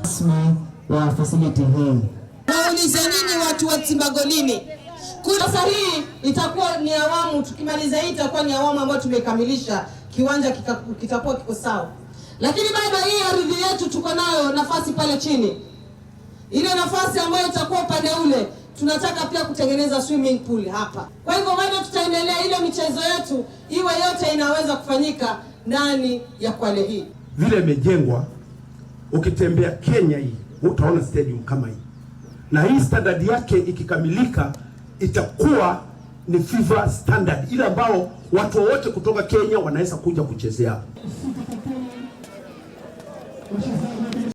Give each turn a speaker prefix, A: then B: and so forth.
A: Rasmi wa facility hii.
B: Waulize nini watu wa Timbagolini? Sasa hii itakuwa ni awamu, tukimaliza hii itakuwa ni awamu ambayo tumekamilisha, kiwanja kitakuwa kiko sawa. Lakini bado hii ardhi yetu tuko nayo nafasi pale chini, ile nafasi ambayo itakuwa upande ule, tunataka pia kutengeneza swimming pool hapa. Kwa hivyo bado tutaendelea ile michezo yetu iwe yote inaweza kufanyika ndani ya Kwale hii.
C: Vile imejengwa, ukitembea Kenya hii utaona stadium kama hii, na hii standard yake ikikamilika itakuwa ni FIFA standard ile ambao watu wote kutoka Kenya wanaweza kuja kuchezea.